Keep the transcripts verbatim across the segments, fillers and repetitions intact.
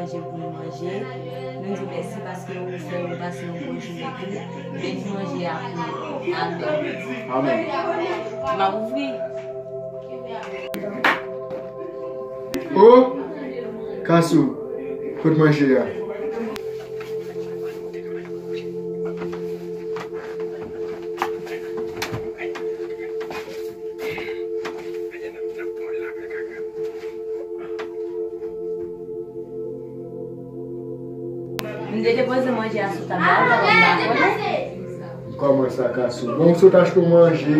Manje pou nou manje. Nou di mèsi paske ou fè nou pase yon bon jounen tou. Beni manje a pou nou. Amèn. Amèn. M ap ouvri. O! Kasou, kot manje a? M te depoze manje a sou tab la, ou pa konn pa konnen? Kòman sa, Kasou? Bon, m sot achte w manje.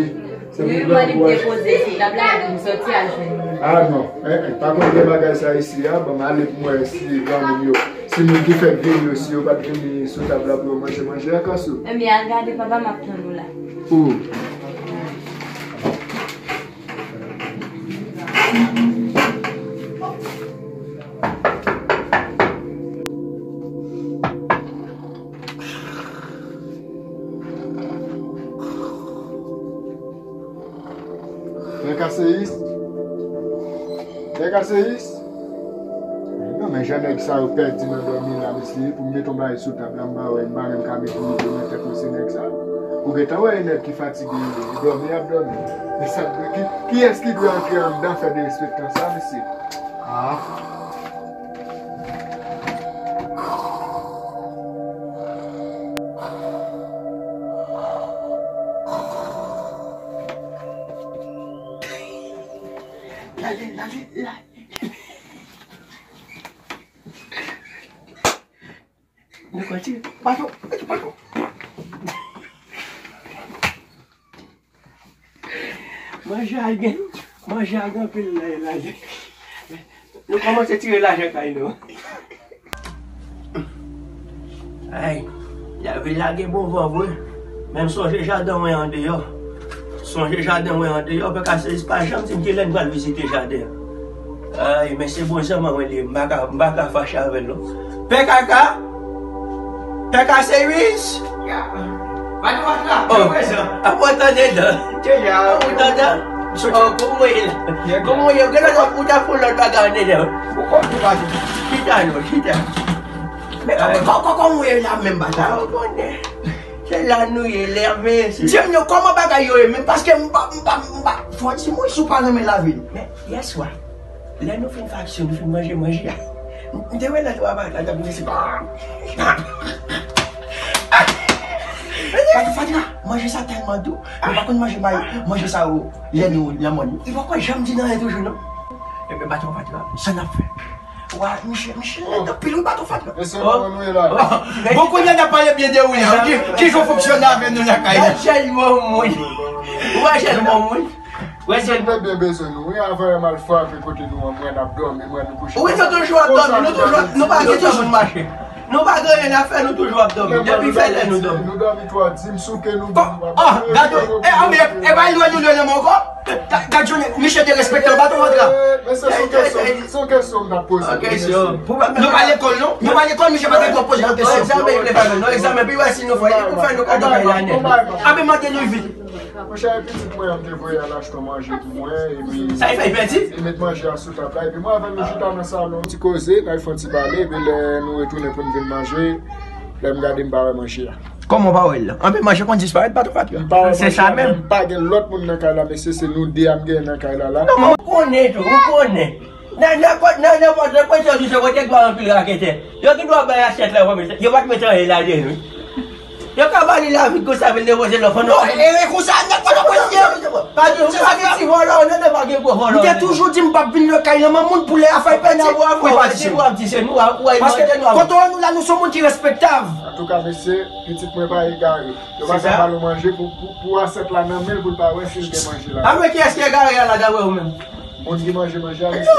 Se pou gran pwòch. Wi, mwen li depoze sou tab la, epi m soti al jwenn li. A non, en, en, pa konn gen bagay sa isi a. Bon, m ale pou m wè si granmoun yo, si moun ki fèk vini yo, si yo pa t vini sou tab la pou yo manje manje a, Kasou. Ebyen, al gade papa, m ap tann ou la. O. Nèg kaseyis? Nèg kaseyis? Non, men jan nèg sa yo pèdi nan dòmi la, mesye, pou m met yon bagay sou tab la, m pa wè, m pa menm ka met yon ide nan tèt mwen, se nèg sa. Ou gentan wè e nèg ki fatige, dòmi y ap dòmi. Men sa, ki, kiyès ki dwe antre anndan fè derespektan sa, mesye? Ah. Lale, lale, lale. Nou konn tire. Bato, bato, bato. Manje a gen, manje a gen anpil la, la. Nou kòmanse tire lajan kay nou. Ay, lavil la gen bon van vre. Men m sonje jaden mwen andeyò. Sonje jaden mwen andeyò, pè kaseyis pa janm di m kilè n pral vizite jaden an. Ay, men se bon zanmi mwen li ye, m pa ka, m pa ka fache avè l non. Pè kaka, pè kaseyis. Pati pati la, oh, prezan. Apa w tande dan? Ou tande? Oh, kòman w ye la? Kòman w ye? Gen lòt ou ta fè lòt bagay andedan. Ou konn ou pa di. Chita non, chita. Men kòman, kòman, kòman w ye la menm bata? Ou konnen. Se la nou ye, lè men. Di m non, kòman bagay yo ye menm? Paske m pa, m pa, m pa, fò di mwen si w pa renmen lavi n. Men, yèswa. Lè nou fin faksyon, nou fin manje manje a. M te wè lè twa bagay la, t ap vin se pa. Patron Fatra, manje sa tèlman dou. Mwen pa konn manje bay, manje sa yo, lè nou nan mòn. Li poko janm di n anyen toujou, non. Ebyen, patron Fatra, sa n ap fè? Wa, miche, miche, lè anpil, wi, patron Fatra. Mesye, kòman nou ye la? Bon, kounye a n ap pale byen de ou, ki, ki jan fonksyone avè nou lakay la. Gad jèn moun. Ou wè jèn moun. Wè, si m te byen bezwen nou, wi, avan yo m al frape kote nou an, mwen n ap dòmi, mwen nou kouche. Wi, nou toujou ap dòmi, nou toujou ap, nou pa gen toujou mache. Nou pa gen anyen n ap fè, nou toujou ap dòmi. Depi fè lè nou dòmi. Nou dòmi twò, di m souke nou. Oh, gade, e, e, e pa lwen nou lwen nan men ankò? Gade jounen, miche derespektan, patron Fatra. Men se sou kesyon, sou kesyon m t ap poze. Nou pa lekòl, non? Nou pa lekòl, miche pa gen dwa poze nou kesyon. Non, egzamen, pi wè si nou fè, pou fè nou kado kay lannen. Ape mande nou vit. Monchè, e pitit mwen an m te voye al achte yon manje pou mwen, epi sa e fè, e pèdi? Li met manje a sou tab la, epi mwen avè l nou chita nan salon, ti koze, n al fè yon ti pale, epi lè nou retounen pou n vin manje, lè m gade m pa wè manje a. Kòman w pa wè l la? Anpil manje konn disparèt, patron Fatra. M pa wè manje a, men m pa gen lòt moun nan kay la, mesye, se nou de a m genyen nan kay la la. Non, men ou konnen tou, ou konnen. Nan, nan, nan, nan, nan, nan, nan, kote yo di se kote k ba anpil raketè. Yo ki dwa bay asyèt la, yo pa mete, yo pa t mete anyen ladan l, wi. Yo ka ba li lavi konsa, vin depoze lòt fò, non. Non, e, e konsa, nèg pa t ap wè. Pa gen, pa gen ti vòlò, non, non, pa gen gwo vòlò. M te toujou di m p ap vin nan kay nan men moun pou lè afè pèdi. Pou li pa di se nou. Paske kote nou la, nou se yon moun ki respektab. Antouka, mesye, pitit mwen pa egare. Yo pa ka ba l yon manje pou, pou, pou asyèt la nan men l pou l pa wè si l gen manje la. A men kiyès ki egare a la, daprè ou menm? Moun ki manje manje a, mesye.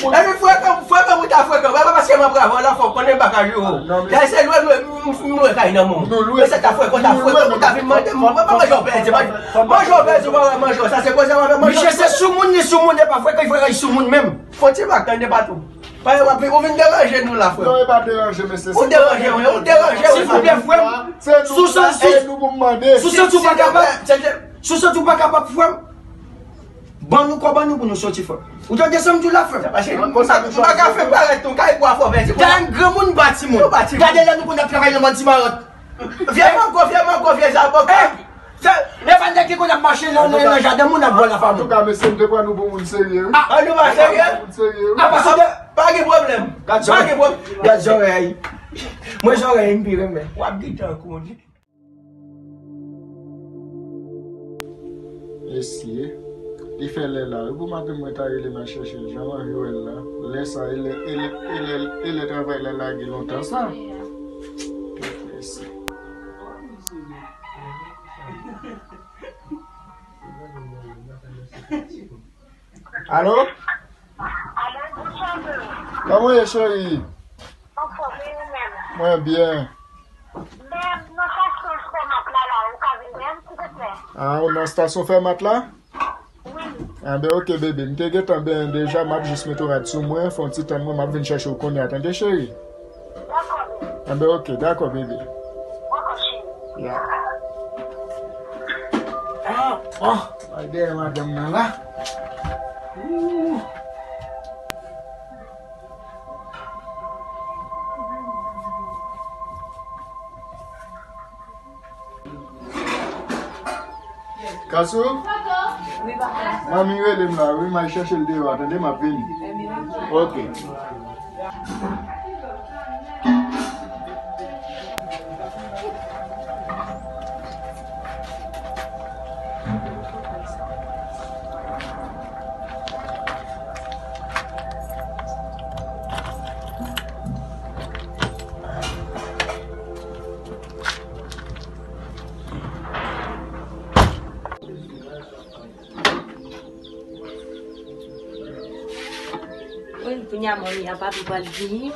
Epi frekan, frekan, ou ta frekan. Wè, pa paske m ap bravo la, fò w konnen m pa ka jere w. Dayè se lwe, lwe, m, m lwe kay nan men w. Men se ta frekan, ta frekan, ou ta vin mande m, mwen pa manje w pèdi, manje w pèdi, ou pa wè manje w. Sa se koze w avè manje w. Misye se soumoun, li soumoun, e pa frekan, frekan, li soumoun menm. Fò ti bak, tande patwon. Pa, ou vin deranje nou la, frè. Non, e pa deranje, mesye. Ou deranje, wi, ou deranje, wi. Silvouplè, frè m. Sou sa, sou, sou sa, ou pa kapab. Sou sa, ou pa kapab, frè m. Ban nou kòb an nou pou nou soti, frè. Ou tande sa m di w la, frè? Sa pase, m pa ka fè parèt nou kay pou afè vèdi. Dayè, m granmoun, m pa timoun. Ou pa timoun. Gade lè nou konn ap travay nan bann ti maròt. Vye mango, vye mango, vye zaboka. E pa nèg ki konn ap mache nan, nan, nan jaden moun ap vòlè afè moun. Antouka, mesye, m te pran nou pou moun serye, wi. Ah, nou pa serye? Moun serye, wi. Ah, paske pa gen pwoblèm. Pa gen pwoblèm. Gad zòrèy. Mwen zòrèy m pi renmen. W ap di tankou yon Mesye, li fè lè la, wi, pou maten mwen ta rele m al chèche l, jan m anvi wè l la. Lè sa, e lè, e lè, e lè, e lè travay la lage lontan sa. Mesye. Alo? Alo, bonswa, bro. Kòman w ye, cheri? Anfòm, e ou menm? Mwen byen. Men, m nan estasyon fè mat la, la, ou ka vin dèyè m, silvouplè? Ah, ou nan estasyon fè mat la? Wi. Anben, oke, bebe. M te gentan benyen deja, m ap jis mete w rad sou mwen, fè yon ti tann mwen, m ap vin chèche w kounye a, tande, cheri? Dakò, bebe. Anben, oke, dakò, bebe. Dakò, cheri. Ya. Ah, ah, al dèyè madanm nan la. Ooh. Kasou? Wi, papa. Manmi rele m la, wi, m al chèche l deyò a, tande, m ap vini. Oke. Wi, kounye a manmi a papi pral vini.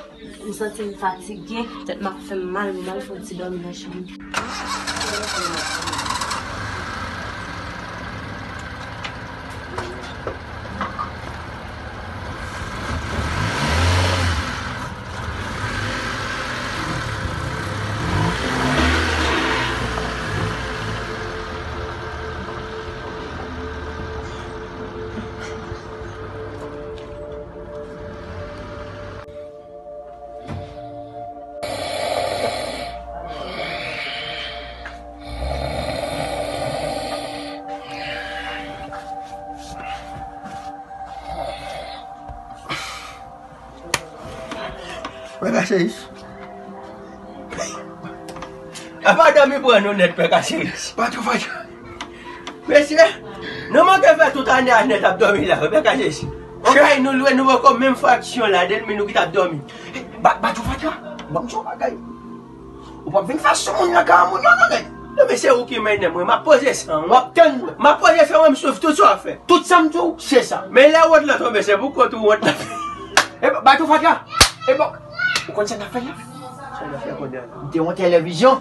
M santi m fatige, tèt m ap fè m mal, m al fè yon ti dòmi nan chanm. Pè Kacheyis. Apa dòmi pran nou nèt, Pè Kacheyis? Patwon Fatra. Mesye, nou manke fè tout ane a nèt ap dòmi la, Pè Kacheyis. On kay nou lwe, nou poko menm fraksyon ladan l, men nou ki t ap dòmi. Ba-, Patwon Fatra, ban m di w yon bagay. Ou p ap vin fè sou moun nan ka moun yo, non, nèg. Non, men se ou ki mennen mwen. M ap poze san w. W ap tann mwen. M ap poze san w, m swiv tout sa w ap fè. Tout sa m di w, se sa. Men lè wont lan tonbe, se pou kont ou wont lan. E, Patwon Fatra. E bon, ou konn sa n ap fè la? Sa n ap fè kounye a la? M te yon televizyon.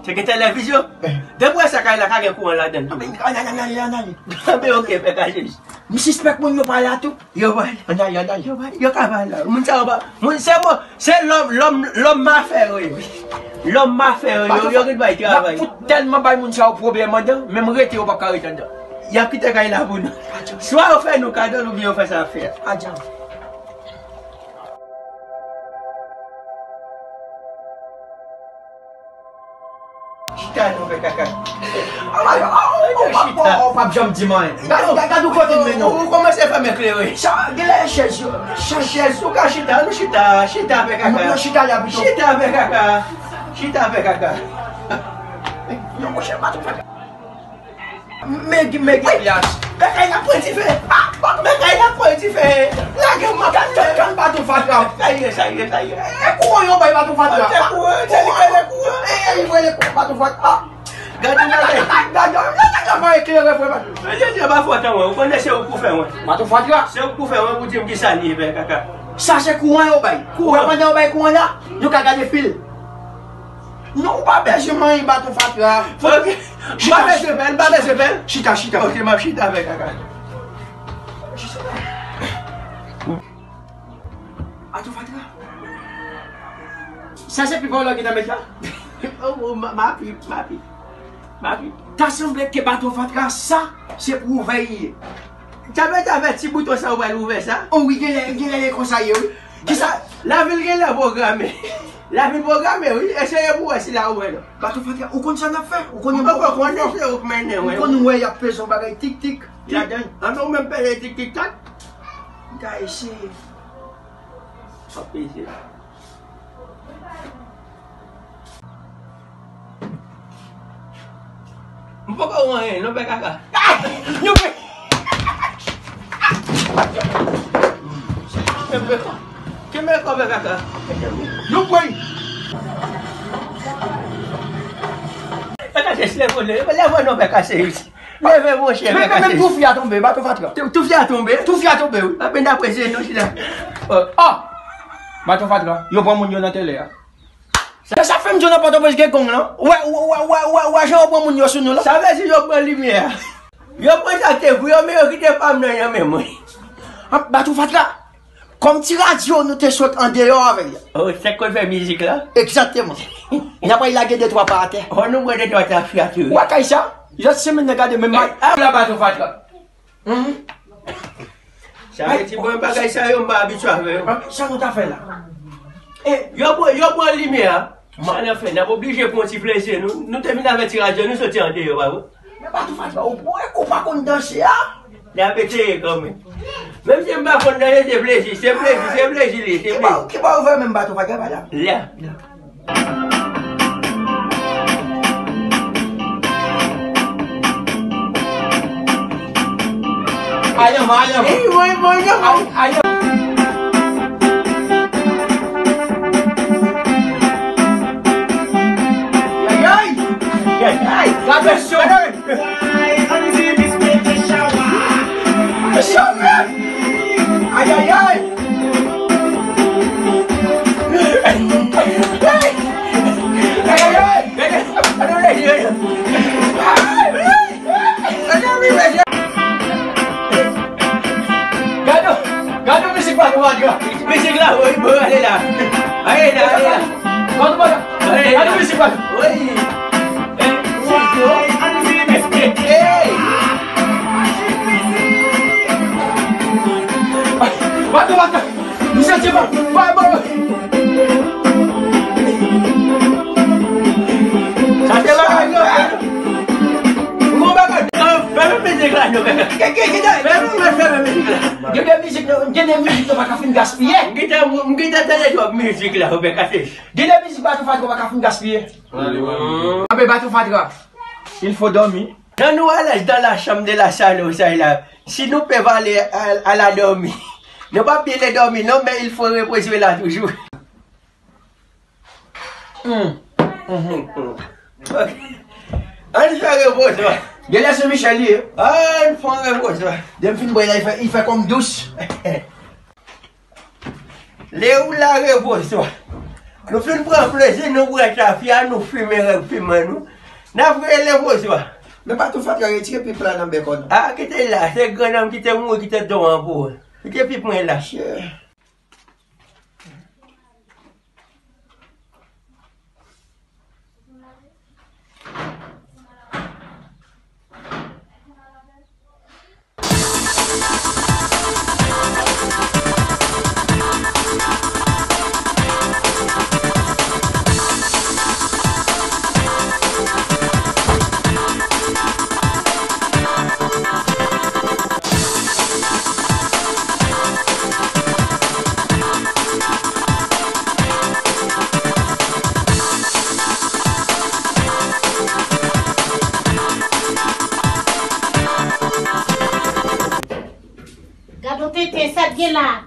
Se gen televizyon? Eh. Depi w wè sa kay la ka gen kouran ladan l tou. Ann ale, ann ale, ann ale. Anben, oke, Pè Kacheyis. M sispèk moun yo pa la tou. Yo pa la. Ann ale, ann ale. Yo pa la. Yo ka pa la. Moun sa yo pa. Moun se mwen. Se lòm, lòm, lòm mafè yo ye. Lòm mafè yo, yo, yo ret bay travay. N ap fout tèlman bay moun sa yo pwoblèm anndan, menm rete yo p ap ka rete anndan. Y ap kite kay la pou nou. Swa yo fè nou kado l oubyen yo fè sa y ap fè a. Adyan. Chita non, Pè Kaka. Ou p ap janm di m anyen. Gad, gad, gad ou kote m mennen w. Ou kòmanse fè m eklere. Sa, gen lè chèz yo. Chèz, chèz, ou ka chita, nou chita, chita, Pè Kaka. Nou, nou chita la pito. Chita, Pè Kaka. Chita, Pè Kaka. Non, monchè, pa tou fè. Megi, megi. Pè Kaka, y ap pran dife. Ah, bon, Pè Kaka, y ap pran dife. Lage m, mwen ap tann Patwon Fatra. Sa ye, sa ye, sa ye. E kouran yo bay Patwon Fatra. Se kouran, se li rele kouran. E, e, li rele kouran Patwon Fatra. Gade, gade, gade, gade, gade, gade, eklere, frè Patwon. Mesye, se pa fòt an mwen. Ou konnen se ou k pou fè mwen. Patwon Fatra. Se ou k pou fè mwen pou di m kisa li ye, Pè Kaka. Sa se kouran yo bay. Kouran. Ou wè pandan yo bay kouran la, nou ka gade fil. Non, ou pa bezwen manyen Patwon Fatra. Ok. M pa bezwen pè l, m pa bezwen pè l. Chita, chita. Ok, m ap chita avèk Kaka. Patwon Fatra. Sa se pi vòlò ki nan met la? Oh, oh, ma, ma pi, ma pi. Ma pi. Ta sanble ke Patwon Fatra, sa, se pou ouvè li ye. Sa vle di avè ti bouton sa ou pral ouvè sa? O wi, genlè, genlè e konsa ye, wi. Kisa? Lavil genlè pwograme. Lavil pwograme, wi. Eseye pou wè si l a ouvè non. Bato Fatra, ou konn sa n ap fè? Ou konn yon poko konnen se ou k mennen, wi. Ou konn wè y ap peze yon bagay tik tik. Ladan. Anben ou menm peze tik tik tak. M ta eseye. W ap peze. M poko wè anyen non, pè kaka. Ah! Nou pè. Kenbe kò. Kenbe kò, pè kaka. Nou pè. Pè kaka, se leve, leve, leve non, pè kaka, se isi. Leve, monchè, pè kaka, se isi. Men, men, men, toufi a tonbe, Bato Fatra. Tou-, toufi a tonbe? Toufi a tonbe, wi. Apen apre se nou chita. Oh. Oh! Bato Fatra, yo pran moun yo nan tèlè a. Sa, sa fè m di w nan Pòtoprens gen gang lan. Wè, wè, wè, wè, wè, wè jan yo pran moun yo sou nou la. Sa vle di yo pran limyè a. Yo pran sa k te pou yo, men yo kite pa m nan nan men mwen. An, Bato Fatra, kòm ti radyo nou te sot andeyò avè l. Oh, se k konn fè mizik la? Egzakteman. N ap al lage de twa pa atè. Oh, nou pran de twa tafya tou. Wè kay sa? Jòt semèn nan gade menm. Ay, ah, la Bato Fatra. Mhm. Sa vle di bon bagay sa yo m pa abitye avè yo. Sa nou ta fè la? Eh, yo pran, yo pran limyè a. Sa n ap fè? N ap oblije pran ti plezi nou. Nou te vin avè ti radyo, nou soti andeyò, pa vre? Men Bato Fatra, ou, ou, ou pa konn danse a? N ap eseye kanmenm. Menm si m pa konn danse, se plezi, se plezi, se plezi li, se plezi. Ki ba, ki ba ou fè menm Bato Fatra, pa la? La. La. Ayanman, ayanman. Ey, mwen, mwen, mwen. Ay, ayanman. Ay, ay. Ay, ay. Gade sou. Ay, ay, ay. Gade, gade mizik pa nou antre. Mizik la, wi, bon, ale la. Ale la, ale la. Gade, gade mizik pa nou. Wi. Hey! Bato, bato! Misye se pa, pa bon! Sa se bagay yo! Bon bagay! Fèmen mizik la, nou, kaka! Fèmen, fèmen mizik la! Gen de mizik nou, gen de mizik nou pa ka fin gaspiye! M gentan, m gentan tande twòp mizik la, ou byen kase! Gen de mizik Bato Fatra pa ka fin gaspiye! Anben Bato Fatra, il faut dormir. Quand nous allons dans la chambre de la salle, ça là, si nous pouvons aller à, à la dormir, nous pas bien les dormir, non, mais il faut reposer là toujours. Hmm. Mhm. Ok. Ann fè repoze. Genlè se Michel li ye. Ann fè repoze. Depi m fin bwè la, li fè, li fè kò m dous. Lè ou la repoze. Nou fin pran plezi, nou bwè tafya, nou fimen règ fimen nou. N ap rele repoze. Men Bato Fatra, retire pip la nan bèk ou non. A, kite l la, se grannanm ki te mouri, ki te don an pou ou. Kite pip mwen la. Sure. Gad on tenten, sa t gen la?